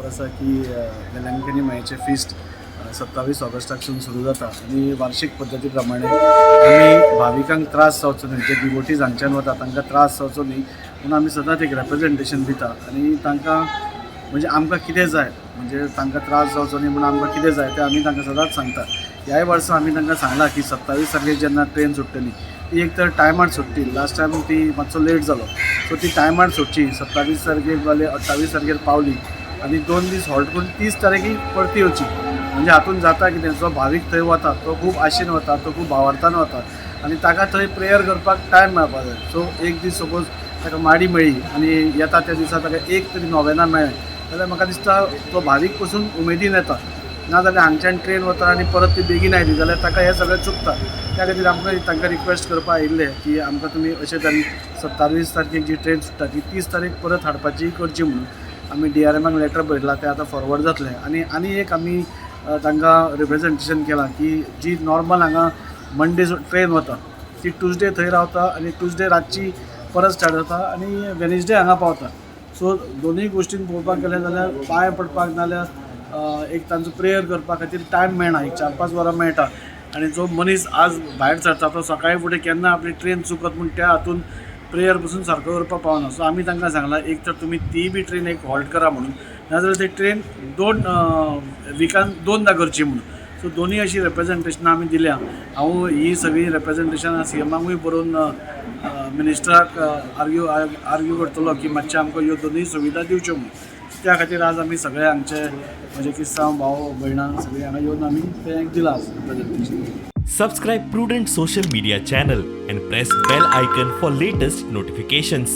खबर आसा की वेलंकनी मायेचें फिस्ट 27 ऑगस्टाकसून सुरू जाता आनी वार्षीक पद्दती प्रमाणे आमी भाविकांक त्रास जावचो न्हय, जे डिवोटीज हांगच्यान वता तांकां त्रास जावचो न्हय म्हणून आमी सदांच एक रेप्रेजेंटेशन दिता. आनी तांकां म्हणजे आमकां कितें जाय, म्हणजे तांकां त्रास जावचो न्हय म्हणून आमकां कितें जाय तें आमी तांकां सदांच सांगता. ह्याय वर्सा आमी तांकां सांगलां की 27 तारखेर जेन्ना ट्रेन सुट्टली ती एक तर टायमार सुट्टी. लास्ट टायम ती मातसो लेट जालो, सो ती टायमार सुटची. 27 तारखेर जाल्यार 28 तारखेर पावली आनी 2 दीस हॉल्ट करून 30 तारखेक परती येवची. म्हणजे हातून जाता कितें, जो भावीक थंय वता तो खूब आशेन वता, तो खूब भावार्थान वता आनी ताका थंय प्रेयर करपाक टायम मेळपाक जाय. सो एक दीस सपोज ताका माडी मेळ्ळी आनी येता त्या दिसा ताका एक तरी नोवेना मेळ्ळें जाल्यार म्हाका दिसता तो भावीक पसून उमेदीन येता. ना जाल्यार हांगच्यान ट्रेन वता आनी परत ती बेगीन आयली जाल्यार ताका हें सगळें चुकता. त्या खातीर आमकां तांकां रिक्वेस्ट करपा आयिल्ले की आमकां तुमी अशे तरेन 27 तारखेक जी ट्रेन सुट्टा ती 30 तारीख परत हाडपाची करची म्हणून आमी डीआरएमाक लेटर बरयलां, तें आतां फॉरवर्ड जातलें. आनी आनी एक आमी तांकां रिप्रेजेंटेशन केलां की जी नॉर्मल हांगा मंडे ट्रेन वता ती ट्युजडे थंय रावता आनी ट्युजडे रातची परत स्टार्ट जाता आनी वेनसडे हांगा पावता. सो दोनूय गोश्टीन पळोवपाक गेलें जाल्यार पांय पडपाक नाल्यार एक तांचो प्रेयर करपा खातीर टायम मेळना, एक 4-5 वरां मेळटा. आनी जो मनीस आज भायर सरता तो सकाळी फुडें केन्ना आपली ट्रेन चुकत म्हूण त्या हातून प्रेयर पसून सारको करपाक पावना. सो आमी तांकां सांगलां, एक तर तुमी ती बी ट्रेन एक हॉल्ट करा म्हणून, नाजाल्यार ती ट्रेन दोन विकान दोनदां करची म्हणून. सो दोनूय अशीं रेप्रेजेंटेशनां आमी दिल्या. हांव ही सगळीं रेप्रेजेंटेशनां सीएमाकूय बरोवन मिनिस्टराक आर्ग्यू आर्ग्यू करतलो की मातशें आमकां ह्यो दोनूय सुविधा दिवच्यो म्हणून. त्या खातीर आज आमी सगळे हांगचे म्हजे क्रिस्तांव भाव भयणां सगळीं हांगा येवन आमी तें दिलां presentation. Subscribe Prudent Social Media channel and press bell icon for latest notifications.